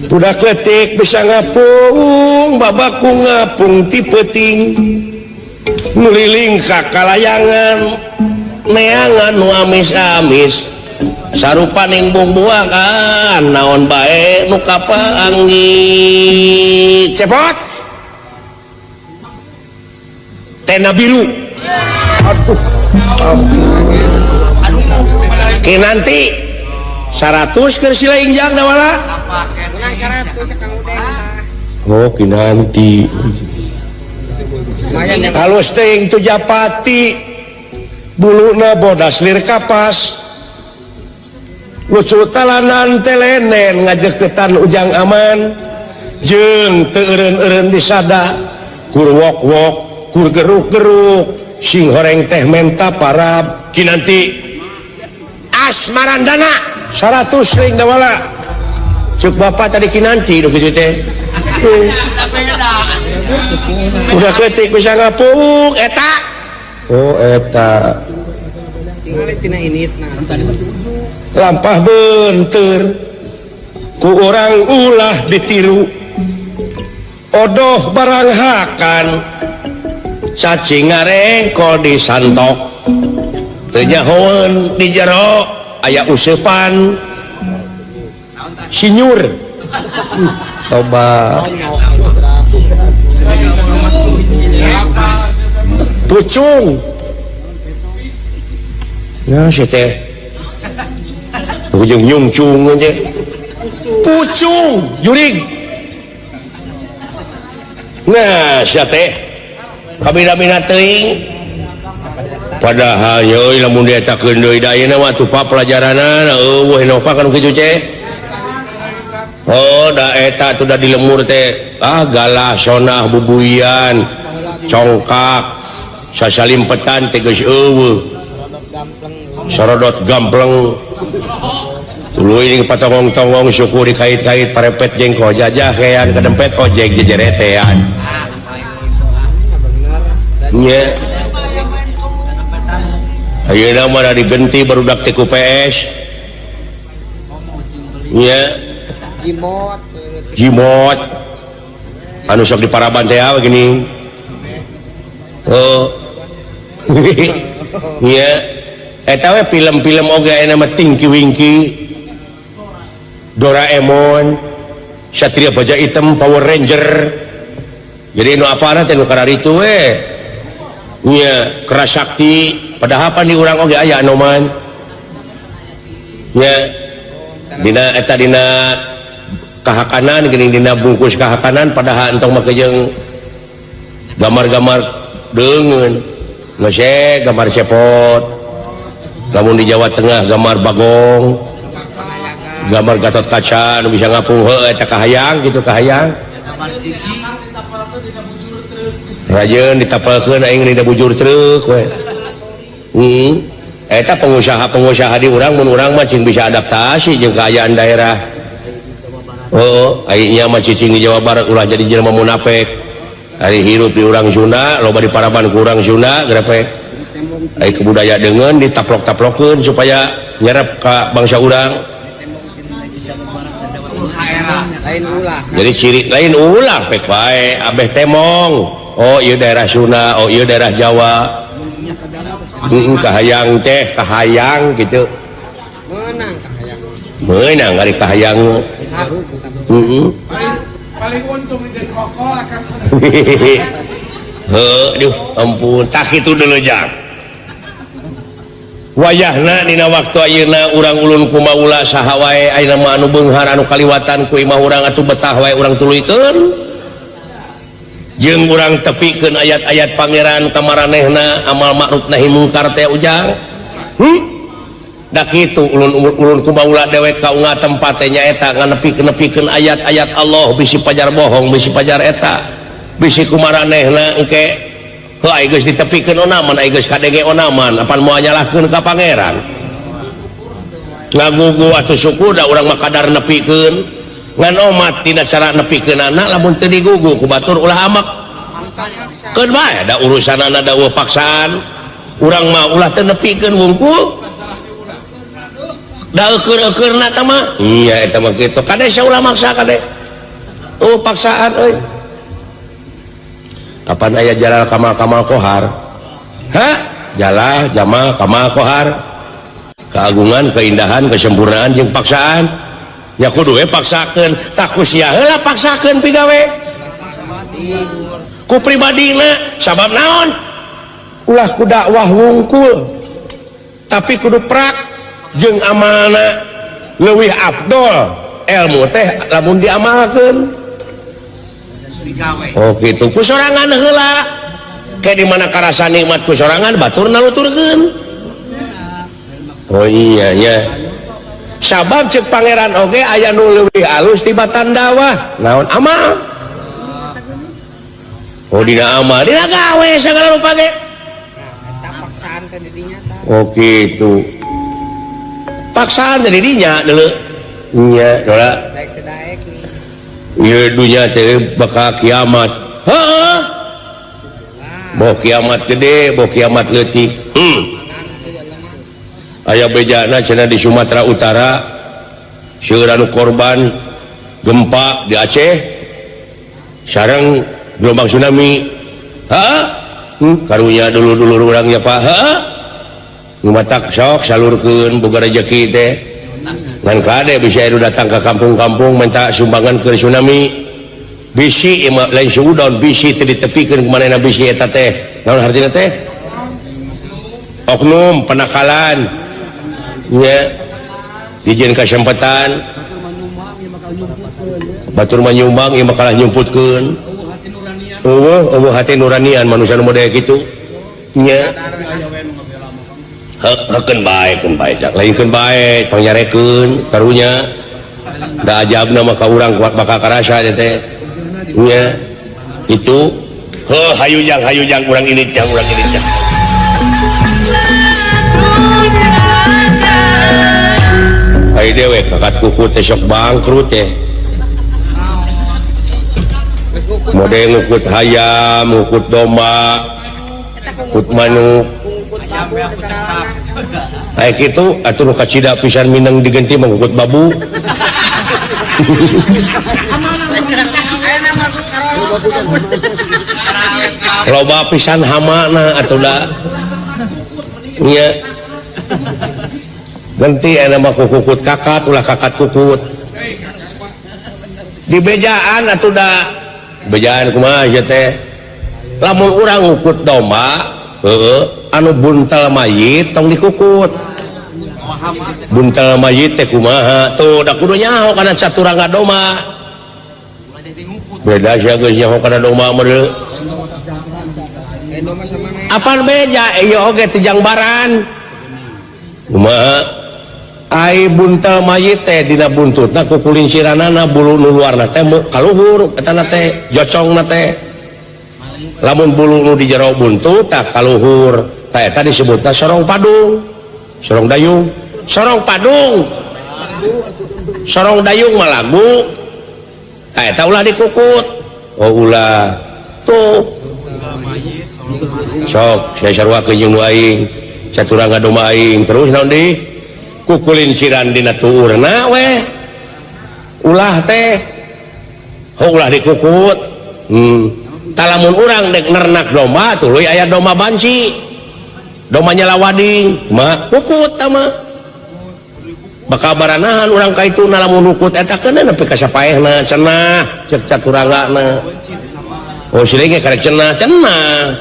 Speaker 1: Budak letik bisa ngapung babaku ngapung ti peuting ngeliling ka kalayangan neangan nu amis-amis sarupaning bungbuangan naon bae nu kapanggih cepot tenda biru aduh Kinanti 100 keur sila injang dawala. Oh Kinanti halus teuing tu japati buluna bodas lir kapas lucu talanan telenen ngajeketan ujang aman jeung teu eureun-eureun disada kur wok-wok kur geruk-geruk sing horeng teh menta parab. Kinanti Asmarandana 100 ring dawala. Cuk bapak tadi Kinanti nu kitu teh. Udah ketik bisa ngapung eta. Oh eta. Lampah benteur ku urang ulah ditiru. Odoh barang hakan cacing ngarengkol disantok. Teu nyahoeun di jero aya useupan sinyur. Toba pucung ya si teh ujung nyungcung aja pucung jurig. Nah si teh kabina-bina teuing padahal euy lamun dietakeun deui da ayeuna mah tuh pelajaranana eueuh nopa kan kitu ceh. Oh da eta tuh da di lemur teh ah galah sonah bubuyan congkak sasalimpetan teh geus eueuh sorodot gampleng tuluy ning patongong-tongong suku dikait-kait parepet jengkol jajah kean kadempet ojek jejeretean nya. Ayeuna mah digenti barudak teh ku PS nya jimot jimot anu sok di paraban teh gini. Oh nya eta we film-film oge aya mah Tinky Winky, Doraemon, Satria Baja Hitam, Power Ranger. Jadi nu apana teh nu kararitu we nya Kerasakti. Padahal pan di urang oge aya anoman nya dina eta dina kahakanan geuning dina bungkus kahakanan padahal entong make jeung gambar-gambar deungeun geus gambar cepot. Lamun di Jawa Tengah gambar Bagong, gambar Gatot Kaca nu bisa ngapung heuh eta kahayang kitu kahayang. Rajeun ditapalkeun aing dina bujur truk we. Eta pengusaha-pengusaha di urang mun urang mah cing bisa adaptasi jeung kaayaan daerah. Oh, aing nya mah cicing di Jawa Barat ulah jadi jelema munafik. Ari hirup di urang Sunda loba di paraban ku urang Sunda grepe. Ari kebudaya deungeun ditaplok-taplokeun supaya nyerep ka bangsa urang. Jadi ciri lain ulah pek wae abeh temong. Oh ieu daerah Sunda, oh ieu daerah Jawa. Kahayang teh kahayang gitu.
Speaker 2: Meunang kahayang.
Speaker 1: Meunang ari kahayang. Heeh.
Speaker 4: Paling untung di kokol akan.
Speaker 1: Heuh, duh ampun tah kitu deuleu jang. Wayahna dina waktu ayeuna urang ulun kumaula saha wae ayeuna mah anu beunghar anu kaliwatan ku imah urang atuh betah wae urang tuluykeun. Jeung urang tepikeun ayat-ayat pangeran ka maranehna amal ma'ruf nahi mungkar teh ujang. Da kitu ulun kumaula dewek ka unga tempat teh nyaeta nganepi-nepikeun ayat-ayat Allah bisi pajar bohong bisi pajar eta bisi kumaranehna engke heuh ai geus ditepikeun onaman ai geus kadenge onaman apan moal nyalahkeun ka pangeran. Ngagugu atuh syukur da urang mah kadar nepikeun. Ngan omat tina cara nepikeunana lamun teu digugu ku batur ulah amak. Keun bae da urusanana da eueuh paksaan. Urang mah ulah teu nepikeun wungkul. Da eueur-eueurna tah mah. Nya eta mah kitu. Kade sia ulah maksa kade. Oh paksaan euy. Kapan aya Jalal Kamal Kamal Kohar? Hah? Jalal Jamal Kamal Kohar. Keagungan, keindahan, kesempurnaan jeung paksaan. Ya kudu we paksakeun, tah ku sia heula paksakeun pigawe. Ku pribadina sabab naon? Ulah ku dakwah wungkul. Tapi kudu prak jeung amalna leuwih afdol ilmu teh lamun diamalkeun. Oh kitu ku sorangan heula. Ke di mana karasa nikmat ku sorangan batur naluturkeun. Oh iya nya. Sabab cek pangeran oge aya nu leuwih alus tibatan dakwah. Naon amal? Oh dina amal, dina gawe sagala rupa ge.
Speaker 2: Eta paksaan teh di dinya tah.
Speaker 1: Oh kitu. Paksaan teh di dinya deuleu. Nya dola.
Speaker 2: Daek teh daek.
Speaker 1: Ieu dunya teh bakal kiamat. Heeh. Boh kiamat gede, boh kiamat leutik. Aya bejana cenah di Sumatera Utara seueur anu korban gempa di Aceh sareng gelombang tsunami. Heeh. Karunya dulur-dulur urang nya Pak. Heeh. Nu matak sok salurkeun boga rejeki teh. Ngan kade bisa anu datang ke kampung-kampung minta sumbangan ke tsunami. Bisi ieu lain suudon bisi teh ditepikeun kumanehna bisi eta teh. Naon hartina teh? Oknum penakalan. Nya dijieun kasempatan batur mah nyumbang ieu mah kalah nyumputkeun. Eueuh eueuh hati nuranian manusia nu model kitu. Nya heukeun bae keun bae lainkeun bae pangyarekeun karunya. Da ajabna mah ka urang kuat bakal karasa teh. Nya kitu. Heuh hayu jang urang ini jang urang ini jang. Ai dewe kakat kuku teh sok bangkrut teh. Mode ngukut hayam, ngukut domba, ngukut manuk. Ai kitu atuh nu kacida pisan mineng digenti mah ngukut babu. Loba pisan hamana atuh da. Nya. Ganti aya mah kukut kakat ulah kakat kukut. Di bejaan atuh da. Bejaan kumaha ieu teh? Lamun urang ngukut domba, heueuh, anu buntal mayit tong dikukut. Buntal mayit teh kumaha? Tuh da kudu nyaho kana saturangga domba. Beda sia geus nyaho kana domba mah deui. Apan beja ieu oge teh jangbaran. Kumaha? Ai buntal mayit teh dina buntutna kukulinciranana bulu nu luarna teh kaluhur etana teh jocongna teh. Lamun bulu nu di jero buntut tah kaluhur tah eta disebutna sorong padung. Sorong dayung, sorong padung. Sorong dayung mah lagu. Tah eta ulah dikukut. Oh ulah. Tuh. Sok saya sarua jeung nu aing, caturangga domba aing terus naon deui? Kukulin siran dina tuurna we. Ulah teh. Ho ulah dikukut. Talamun urang dek nernak domba tuluy aya domba banci. Domba nyalawading, mah kukut tah mah. Bakal baranahan urang ka itu lamun nukut eta keun nepi ka sapaehna cenah cek caturanggana. Oh siling ge karek cenah cenah.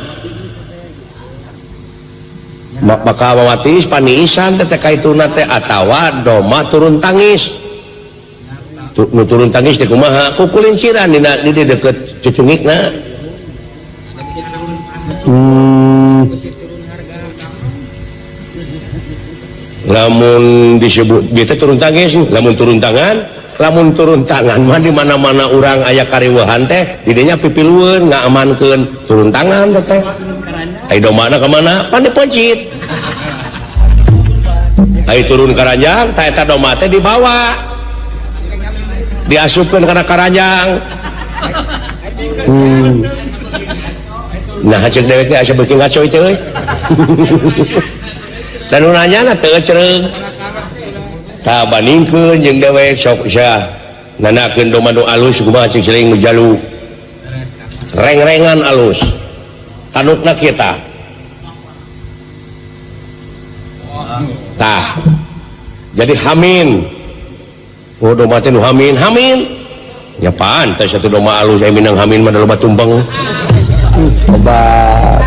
Speaker 1: Bakal wawatis paniisan teh ka ituna teh atawa domba turun tangis. Nu turun tangis teh kumaha? Kukulinciran dina di deukeut cucungikna. Lamun disebut dia turun tangis, lamun turun tangan mah di mana-mana urang aya kariweuhan teh didinya pipilueun ngaamankeun turun tangan teh. Ai domana ka mana? Pan diponcit. Ai turun karanjang ta eta domba teh dibawa. Diasupkeun kana karanjang. Nah ceuk dewek teh asa beuki ngaco teh euy. Dan nu nanya teu cereung. Tah bandingkeun jeung dewek sok sia nanakeun domba nu alus kumaha cing siling nu jalu. Reng-rengan alus. Tanukna kita. Tah. Jadi hamin. Oh domba teh nu hamin, hamin. Nya pantes satu domba alus aya minang hamin mah loba tumpeng. Obat.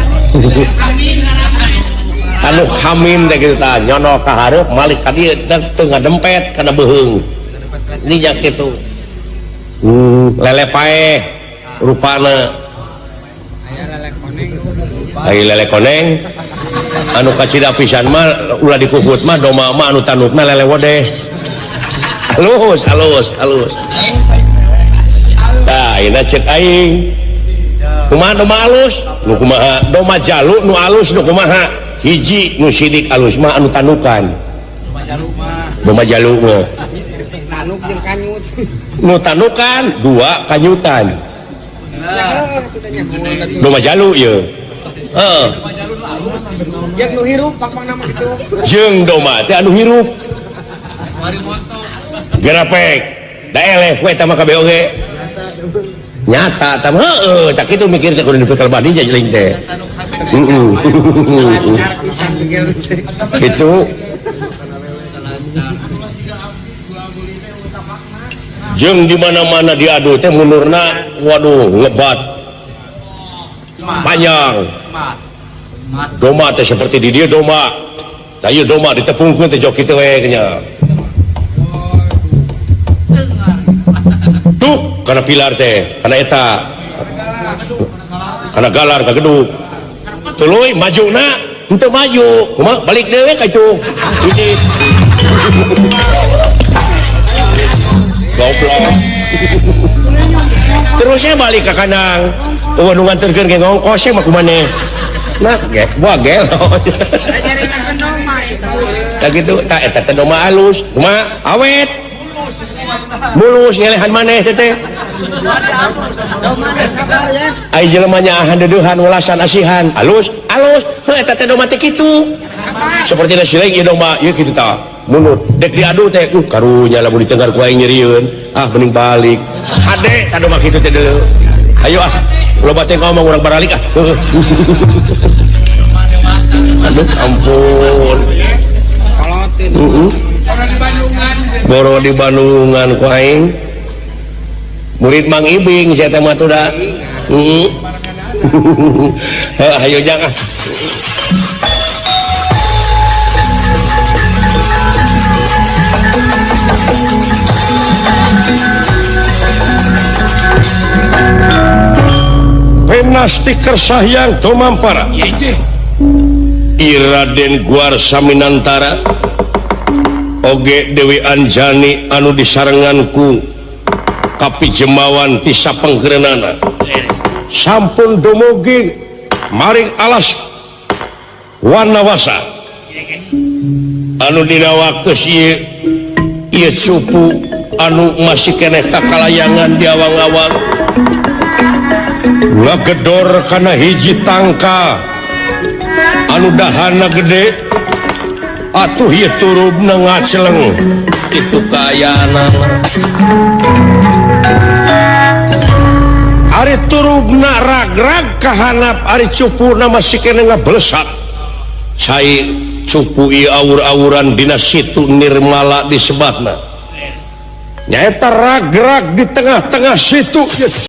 Speaker 1: Anu hamin teh kitu tah nyono ka hareup malik ka dieu teu ngadempet kana beuheung. Ini kitu. Lele paeh rupana.
Speaker 2: Aya lele koneng.
Speaker 1: Aya lele koneng. Anu kacida pisan mah ulah dikukut mah domba mah anu tandukna lele wodeh. Alus alus alus. Tah ayeuna ceuk aing. Kumaha domba alus? Nu kumaha? Domba jalu nu alus nu kumaha? Hiji nu sidik alus mah anu tanukan.
Speaker 3: Domba jalu mah.
Speaker 1: Domba jalu mah.
Speaker 2: Tanuk jeung kanyut.
Speaker 1: Nu tanukan dua kanyutan. Domba jalu ieu. Heeh.
Speaker 2: Jeung nu hirup pang-pangna mah kitu.
Speaker 1: Jeung domba teh anu hirup. Gerapek. Da eleh we eta mah kabeh oge. Nyata tam heueuh tak kitu mikir teh kudu dipikir badi jeung teh. Heeh. Gitu. Jeung di mana-mana diadu teh mundurna waduh ngebat. Panjang. Domba teh seperti di dieu domba. Da ieu domba ditepungkeun teh jok kitu we nya. Tuh kana pilar teh, kana eta. Kana galar ka gedung. Tuluy majuna henteu maju, kumaha balik deui we ka itu. Ini. Goblok. Terusnya balik ka kandang. Eueuh nu nganterkeun ge ngongkos mah kumaneh. Nah, ge, wah gelo. Tah kitu, tah eta teh domba alus. Kumaha awet. Mulus ngelehan maneh teh teh. Ai jelema nyaahan deudeuhan welasan asihan. Alus, alus. Heuh eta teh domba teh kitu. Sapertina siling ieu domba ieu kitu tah. Mundur. Dek diadu teh, karunya lamun ditenggar ku aing nyerieun. Ah mending balik. Hade tah domba kitu teh deuleu. Ayo ah, loba teh ngomong urang baralik ah. Aduh ampun. Boro di Bandungan ku aing. Murid Mang Ibing saya teh mah tuh da. Heeh. Ayo jang ah. Penasti Kersahyang Tomampara. Iraden Guar Saminantara oge Dewi Anjani anu disarenganku kapi jemawan ti sapengkerenana sampun dumugi maring alas Wanawasa anu dina waktu ieu cupu anu masih keneh kakalayangan di awang-awang Ngagedor kana hiji tangkal anu dahana gede atuh ieu turubna ngaceleng
Speaker 5: itu kaayaanana.
Speaker 1: Ari turubna ragrag kahanap, ari cupuna masih kene ngabelesat. Cai cupu ieu awur-awuran dina situ Nirmala disebatna. Nyaeta ragrag di tengah-tengah situ.